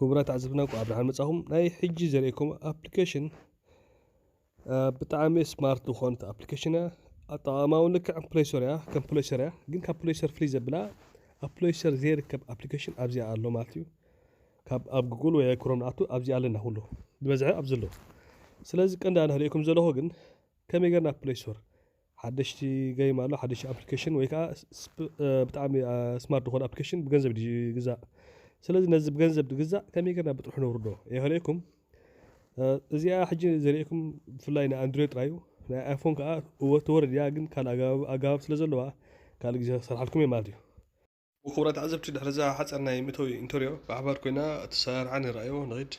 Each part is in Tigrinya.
ክቡራት ተዓዘብትና፣ እንኳዕ ብደሓን መጻኹም። ናይ ሕጂ ዘርእየኩም ኣፕሊኬሽን፣ እ፣ ብጣዕሚ ስማርት ዝኾነት ኣፕሊኬሽን እያ። ኣጠቓቕማኡ ልክዕ ፕሌይ ስቶር እያ፣ ከም ፕሌይ ስቶር እያ፣ ግን ካብ ፕሌይ ስቶር ፍልይ ዘብላ፣ ኣብ ፕሌይ ስቶር ዘይርከብ ኣፕሊኬሽን ኣብዚኣ ኣሎ ማለት እዩ። ካብ ኣብ ጉግል ወይ ክሮም ንኣቱ ኣብዚኣ ኣለና፣ ኩሉ ዝበዝሐ ኣብዚ ኣሎ። ስለዚ ቀንዲ ኣነ ክርእየኩም ዘለኹ ግን ከመይ ጌርና ኣብ ፕሌይ ስቶር ሓደሽቲ ገይም ኣሎ፣ ሓደሽቲ ኣፕሊኬሽን ወይ ከዓ ስፕ-፣ እ፣ ብጣዕሚ፣ እ፣ ስማርት ዝኾነ ኣፕሊኬሽን ብገንዘብ ድዩ ይግዛእ? ስለዚ ነዚ ብገንዘብ ድግዛእ ከመይ ጌርና ብጥርሑ ነውርዶ? የኽእለኩም። እ፣ እዚኣ ሕጂ ዘርእየኩም ብፍላይ ናይ ኣንድሮይድ ጥራይ እዩ። ናይ ኣይፎን ከዓ እወ ትወርድ እያ፣ ግን ካልእ ኣገባብ፣ ኣገባብ ስለ ዘለዋ ካልእ ግዜ ክሰርሓልኩም እየ ማለት እዩ። ክቡራት ተዓዘብቲ፣ ድሕሪ እዛ ሓፂር ናይ መእተዊ ኢንተርዮ ብሓባር ኮይና እትሰርሓ ንርኣዮ፣ ንኺድ።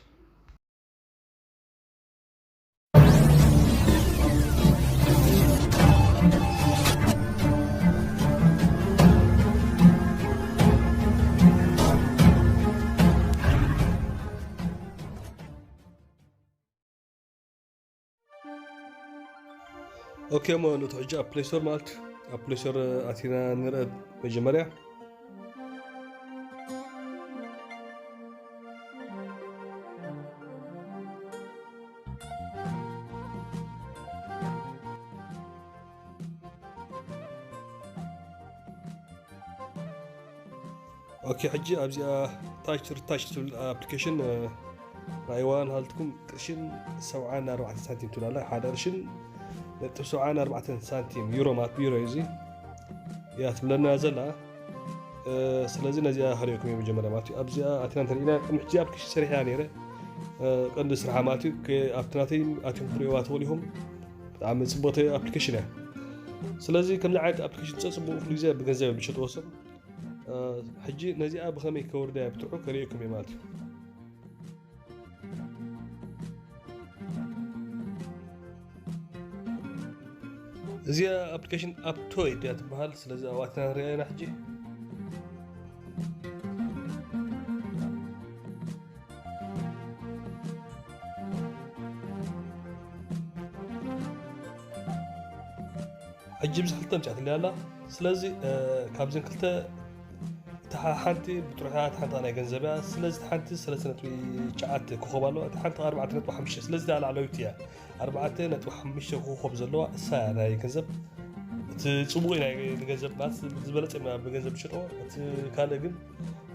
ኦኬ፣ እሞ ነቲ ሕጂ ኣብ ፕሌይ ስቶር ማለት እዩ። ኣብ ፕሌይ ስቶር ኣቲና ንርአ መጀመርያ። ኦኬ፣ ሕጂ ኣብዚኣ ታች ርታች ትብል ኣፕሊኬሽን፣ እ፣ ራእይዋ ንሃልትኩም ቅርሽን ሰብዓን ኣርባዕተን ሳንቲም ትብል ኣላ። ሓደ ቅርሽን ነጥብ ሰብዓን ኣርባዕተን ሳንቲም፣ ዩሮ ማለት ዩሮ እዩ እዚ። እያ ትብለና ዘላ። እ፣ ስለዚ ነዚኣ ከርእየኩም እየ መጀመርያ ማለት እዩ። ኣብዚኣ ኣቲና እንተሪእና ቅድሚ ሕጂ ኣፕሊኬሽን ሰሪሐ እያ ነይረ። እ፣ ቀንዲ ስርሓ ማለት እዩ። ከ-፣ ኣብቲ ናተይ ኣትዮም ክትርእይዋ ትኽእሉ ኢኹም። ብጣዕሚ ጽብቕቲ ኣፕሊኬሽን እያ። ስለዚ ከምዚ ዓይነት ኣፕሊኬሽን ጸጽብቑ ኩሉ ግዜ ብገንዘብ እዮም ዝሸጥዎ ሰብ። እ፣ ሕጂ ነዚኣ ብኸመይ ከወርዳ እየ ብትርሑ ከርእየኩም እየ ማለት እዩ። እዚኣ ኣፕሊኬሽን ኣፕቶይ ድያ ትበሃል። ስለዚ ኣብኣ ኣቲና ንሪኣ ኢና ሕጂ። ሕጂ ብዚ ክልተ ኣምጺኣትለይ ኣላ። ስለዚ፣ እ፣ ካብዘን ክልተ እታ ሓ-፣ ሓንቲ ብጥሩሕያ፣ እታ ሓንቲ ናይ ገንዘብ እያ። ስለዚ እታ ሓንቲ ሰለስተ ነጥቢ ትሽዓተ ኮኾብ ኣለዋ፣ እታ ሓንቲ ኣርባዕተ ነጥቢ ሓሙሽተ። ስለዚ እታ ላዕለወይቲ እያ። ኣርባዕተ ነጥቢ ሓሙሽተ ኮኾብ ዘለዋ እሳ እያ ናይ ገንዘብ። እቲ ጽቡቕ ናይ ንገንዘብ ማለት ዝበለጸ እያ ብገንዘብ ትሸጥዎ፣ እቲ ካልእ ግን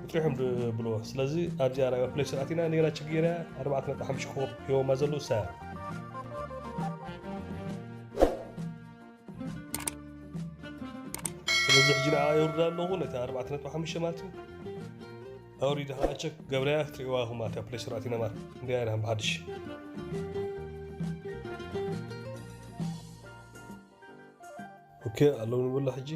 ብጥሪሖም ድብልዎ። ስለዚ ኣብዚኣ ናይ ፕሌይ ስቶር ኣቲና እንደገና ችግር እያ፣ ኣርባዕተ ነጥቢ ሓሙሽተ ኮኾብ ሂቦማ ዘለዉ እሳ እያ። ስለዚ ሕጂ ንዓ የውርዳ ኣለኹ ነቲ ኣርባዕተ ነጥቢ ሓሙሽተ ማለት እዩ። ኣውሪደ ከዓ ቸክ ገብረያ ክትሪእዋ ኢኹም ማለት እያ። ፕሌይ ስቶር ኣቲና ማለት እንዲያ ኢና ብሓድሽ። ኦኬ፣ ኣለዉ ንብላ ሕጂ።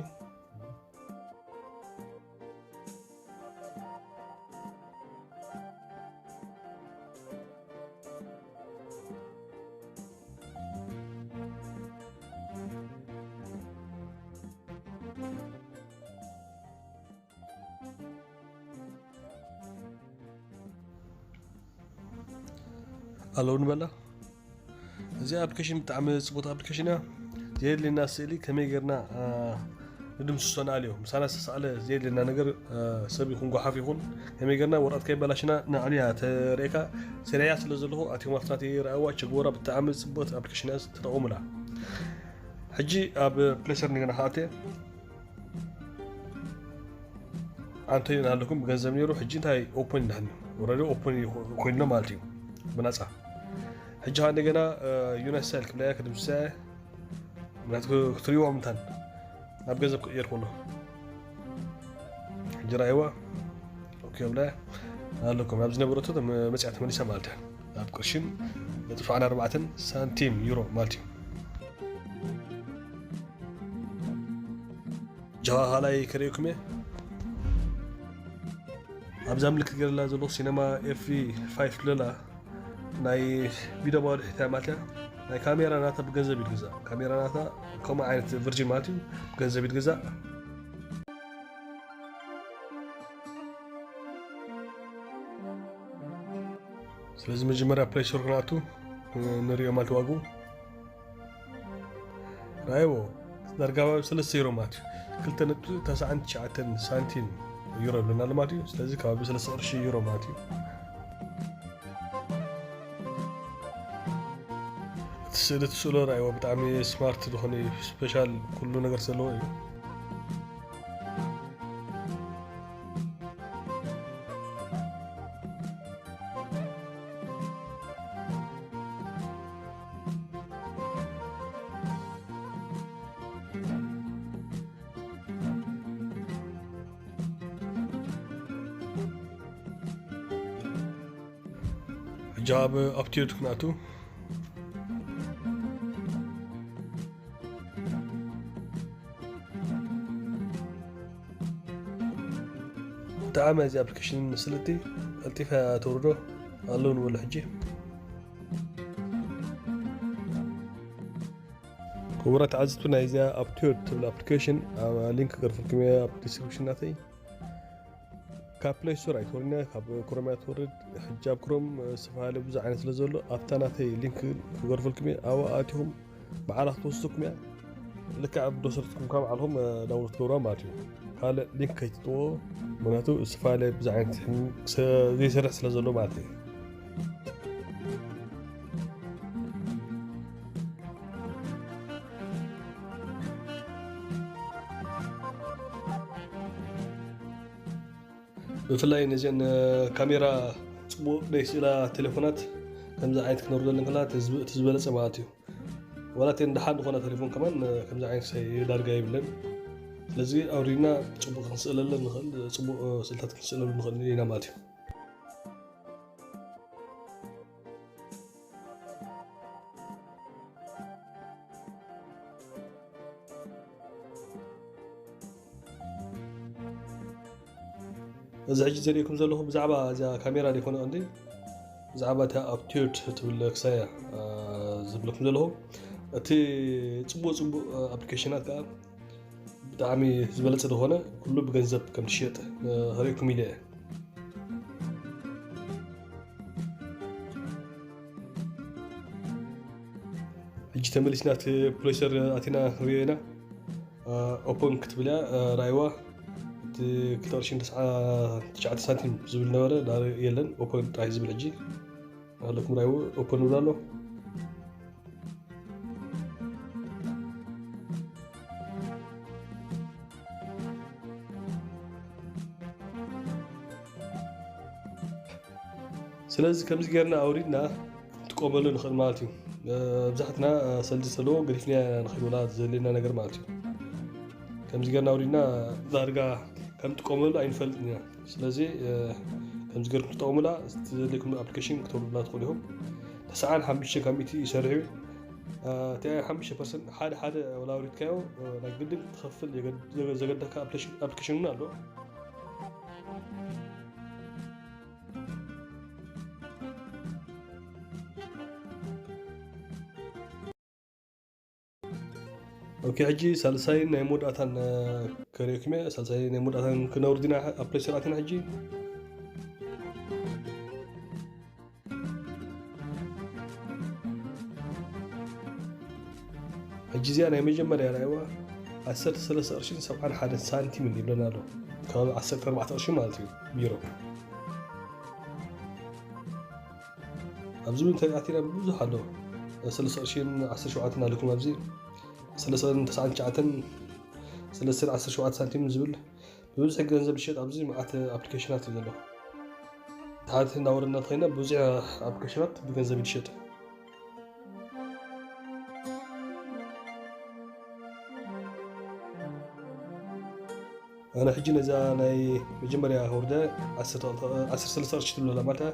ኣለዉ ንበላ። እዚ ኣፕሊኬሽን ብጣዕሚ ጽቡቕ ኣፕሊኬሽን እያ። ዘየድልየና ስእሊ ከመይ ጌርና፣ አ፣ ንድምስሶ ንኣልዮ። ምሳና ዝተሳእለ ዘየድልየና ነገር፣ አ፣ ሰብ ይኹን ጓሓፍ ይኹን ከመይ ጌርና ወረቐት ከይበላሽና ንኣልያ ተርእየካ። ሰሪያ ስለ ዘለኹ ኣትዮም ኣብቲ ናተይ ረኣዋ፣ ቸግወራ ብጣዕሚ ጽቡቕቲ ኣፕሊኬሽን እያ፣ ተጠቐሙላ። ሕጂ ኣብ ፕሌይ ስቶር እንደገና ክኣቱ እየ። ኣንቶኒ እናሃለኩም ብገንዘብ ነይሩ፣ ሕጂ እንታይ ኦፕን እንዳሃኒ? ኦልሬዲ ኦፕን ኮይኑ ማለት እዩ፣ ብነጻ። ሕጂ ከዓ እንደገና፣ እ፣ ዩናይት ስታይል ክብለያ ክድምስሳ እየ። ምክንያቱ ክትሪእዎም እንታን ናብ ገንዘብ ክቕየር ከሎ። ሕጂ ራእይዋ። ኦኬ ብላ ኣለኩም። ኣብ ዝነበረቶ ተመ-፣ መጽያ ተመሊሳ ማለት እያ። ኣብ ቅርሽን ነጥቢ ሸውዓተ ኣርባዕተ ሳንቲም ዩሮ ማለት እዩ። ጃኻ ካልኣይ ከርእየኩም እየ። ኣብዛ ምልክት ገይረላ ዘለኹ ሲነማ ኤፍ ፋይቭ ትብለላ ናይ ቪድዮ ማውድሒት እያ ማለት እያ። ናይ ካሜራ ናታ ብገንዘብ እዩ ዝግዛእ። ካሜራ ናታ ከምኡ ዓይነት ቨርጅን ማለት እዩ፣ ብገንዘብ እዩ ዝግዛእ። ስለዚ መጀመርያ ፕሌይ ስቶር ክንኣቱ ንሪኦ ማለት ዋግኡ። ራእይዎ ዳርጋ ከባቢ ሰለስተ ዩሮ ማለት እዩ። ክልተ ነጥቢ ተስዓን ትሽዓተን ሳንቲም ዩሮ ይብለና ኣሎ ማለት እዩ። ስለዚ ከባቢ ሰለስተ ቅርሺ ዩሮ ማለት እዩ። ስእሊ ትስእሎ ርኣይዎ፣ ብጣዕሚ ስማርት ዝኾነ እዩ። ስፔሻል ኩሉ ነገር ዘለዎ እዩ። ሕጂ ኣብ ኣፕቲዩድ ክንኣቱ። ብጣዕሚ እዚ ኣፕሊኬሽን ስልቲ ቀልጢፈ ተውርዶ ኣለዉ ንበሉ። ሕጂ ክቡራት ተዓዘብቲ፣ ናይዚኣ ኣፕቲዩድ ትብል ኣፕሊኬሽን ኣብ ሊንክ ክገርፈልኩም እየ ኣብ ዲስክሪፕሽን ናተይ። ካብ ፕሌይ ስቶር ኣይትወርድን እያ፣ ካብ ክሮም እያ ትወርድ። ሕጂ ኣብ ክሮም፣ እ፣ ዝተፈላለየ ብዙሕ ዓይነት ስለ ዘሎ ኣብታ ናተይ ሊንክ ክገርፈልኩም እየ። ኣብኣ ኣቲኹም ባዕላ ክትወስደኩም እያ። ልክዕ ኣብ ብሮሰርኩም ካብ ባዕልኹም፣ እ፣ ዳውንሎድ ትገብሩዋ ማለት እዩ። ካልእ ሊንክ ከይትጥዎ፣ ምክንያቱ ዝተፈላለየ ብዙሕ ዓይነት ሕም-፣ ሰ-፣ ዘይሰርሕ ስለ ዘሎ ማለት እዩ። ብፍላይ ነዚአን፣ እ፣ ካሜራ ጽቡቕ ናይ ስእላ ቴሌፎናት ከምዚ ዓይነት ክነውርደለን ከላ እቲ ዝብ-፣ እቲ ዝበለጸ ማለት እዩ። ዋላ እተን ደሓን ዝኾና ቴሌፎን ከማን፣ እ፣ ከምዚ ዓይነት ሳይ ዳርጋ የብለን። ስለዚ ኣውሪድና ጽቡቕ ክንስእለለን ንኽእል፣ ጽቡቕ፣ እ፣ ስእልታት ክንስእለሉ ንኽእል ኢና ማለት እዩ። እዚ ሕጂ ዘርእየኩም ዘለኹ ብዛዕባ እዛ ካሜራ ዘይኮነ ቀንዲ፣ ብዛዕባ እታ ኣፕቲዩድ ትብል ክሳያ፣ እ፣ ዝብለኩም ዘለኹ። እቲ ጽቡቕ ጽቡቕ፣ እ፣ ኣፕሊኬሽናት ከኣ ብጣዕሚ ዝበለጸ ዝኾነ ኩሉ ብገንዘብ ከም ትሽየጥ፣ እ፣ ከርእየኩም ኢለ እየ። ሕጂ ተመሊስና እቲ ፕሌይ ስቶር ኣቲና ክንሪኦ ኢና። እ፣ ኦፕን ክትብል እያ፣ እ፣ ራእይዋ። እቲ ክልተ ቅርሽን ተስዓ፣ ትሽዓተ ሳንቲም ዝብል ነበረ፣ ዳር የለን፣ ኦፕን ጥራይ ዝብል ሕጂ። ኣለኩም ራእይዎ፣ ኦፕን ይብል ኣሎ። ስለዚ ከምዚ ጌርና ኣውሪድና ክንጥቀመሉ ንኽእል ማለት እዩ። እ፣ ብዙሓትና፣ እ፣ ሰልዲ ዘለዎ ገዲፍና ንኽእል ወላ ዘድልየና ነገር ማለት እዩ። ከምዚ ጌርና ኣውሪድና ዳርጋ ከም ንጥቀመሉ ኣይንፈልጥን ኢና። ስለዚ፣ እ፣ ከምዚ ጌርኩም ትጠቐሙላ፣ እቲ ዘድልየኩም ኣፕሊኬሽን ክተውርዱላ ትኽእሉ ኢኹም። ተስዓን ሓሙሽተ ካብ ሚእቲ ይሰርሕ እዩ። እ፣ እቲ ሓሙሽተ ፐርሰንት ሓደ ሓደ ወላ ኣውሪድካዮ፣ እ፣ ናይ ግድን ክትኸፍል የገድ-፣ ዘገ-፣ ዘገድደካ ኣፕሊኬሽን፣ ኣፕሊኬሽን እውን ኣሎ። ኦኬ፣ ሕጂ ሳልሳይን ናይ መወዳእታን፣ እ፣ ከርእየኩም እየ። ሳልሳይ ናይ መወዳእታን ክነውርድ ኢና ኣብ ፕሌይ ስቶር ኣቲና ሕጂ። ሕጂ እዚኣ ናይ መጀመርያ ራእይዋ ዓሰርተ ሰለስተ ቅርሽን ሰብዓን ሓደን ሳንቲምን ይብለና ኣሎ። ከባቢ ዓሰርተ ኣርባዕተ ቅርሺ ማለት እዩ ቢሮ። ኣብዚ እውን እንተሪኣቲና ብዙሕ ኣሎ። ሰለስተ ቅርሽን ዓሰርተ ሸውዓተን ኣለኩም ኣብዚ። ሰለስተን ተስዓን ትሽዓተን፣ ሰለስተን ዓሰርተ ሸውዓተ ሳንቲም ዝብል ብብዝሒ ገንዘብ ዝሸጥ ኣብዚ መዓት ኣፕሊኬሽናት እዩ ዘሎ። ታሕቲ እናወረድና ተኸይና ብዙሕ ኣፕሊኬሽናት ብገንዘብ እዩ ዝሸጥ። ኣነ ሕጂ ነዛ ናይ መጀመርያ ወርደ ዓሰርተ፣ ዓሰርተ ሰለስተ ቅርሺ ትብለላ ማለት እያ።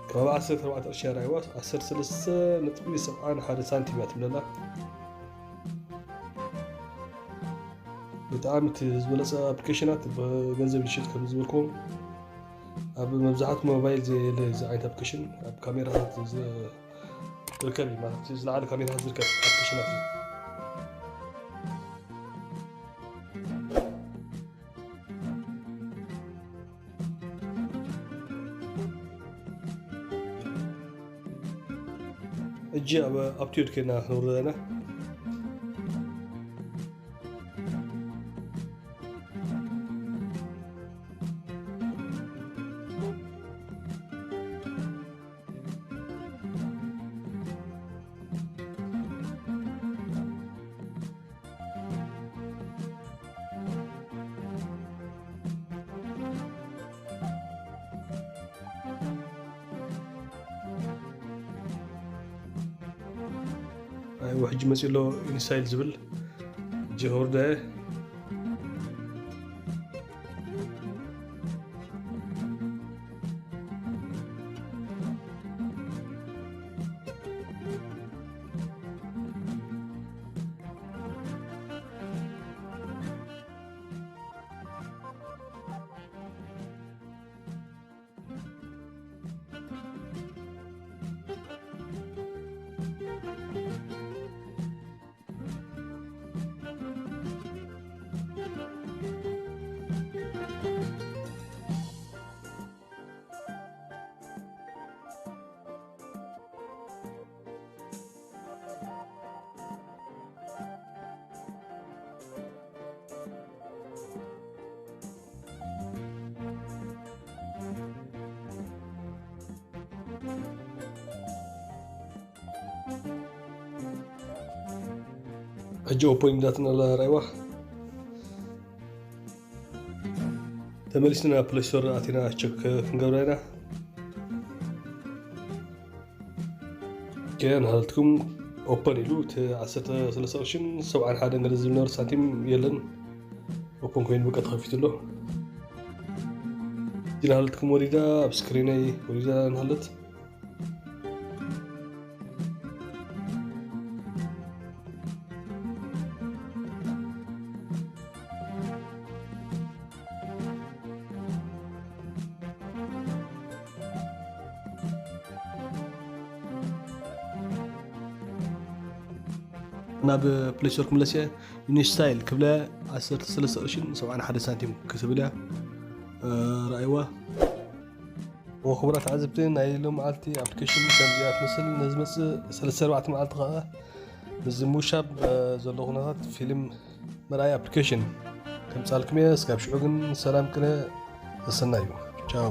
ከባቢ ዓሰርተ ኣርባዕተ ቅርሺ እያ ራእይዋ፣ ዓሰርተ ሰለስተ ነጥቢ ሰብዓን ሓደ ሳንቲም እያ ትብለላ። ብጣዕሚ እቲ ዝበለጸ ኣፕሊኬሽናት ብገንዘብ ዝሸጥ ከም ዝበልኩም ኣብ መብዛሕትኡ ሞባይል ዘየለ እዚ ዓይነት ኣፕሊኬሽን ኣብ ካሜራታት ዝ-፣ ዝርከብ እዩ ማለት እቲ ዝለዓለ ካሜራታት ዝርከብ ኣፕሊኬሽናት እዩ። እጂ ኣብ፣ ኣብቲ ወድኬና ክንውርድ ኣለና። ሕጂ መፂ ኣሎ ኢንስታይል ዝብል። ሕጂ ከውርዶ እየ። ሕጂ ኦፖን እንዳትና ራይዋ ተመሊስና ናብ ፕሌይ ስቶር ኣቲና ቸክ ክንገብራ ኢና። ኦኬ፣ ንሃለትኩም ኦፐን ኢሉ እቲ ዓሰርተ ሰለስተ ቅርሽን ሰብዓን ሓደን ገለ ዝብል ነበረ ሳንቲም የለን። ኦፐን ኮይኑ በቃ ተኸፊቱ ኣሎ። እዚ ንሃለትኩም ወሪዳ ኣብ ስክሪነይ ወሪዳ ንሃለት። ናብ ፕሌይ ስቶር ክምለስ እየ። ኢንስታይል ክብለ ዓሰርተ ሰለስተ ቅርሽን ሰብዓን ሓደ ሳንቲም ክትብል እያ። እ፣ ረኣይዋ። ወክቡራት ተዓዘብቲ፣ ናይ ሎም መዓልቲ ኣፕሊኬሽን ከምዚኣ ትመስል። ነዚ መጽእ ሰለስተ ኣርባዕተ መዓልቲ ከኣ ምስዚ ሙሻብ፣ እ፣ ዘሎ ኩነታት ፊልም መርኣይ ኣፕሊኬሽን ከምጻልኩም እየ። እስካብ ሽዑ ግን ሰላም ቅነ፣ ተሰናዩ። ቻው።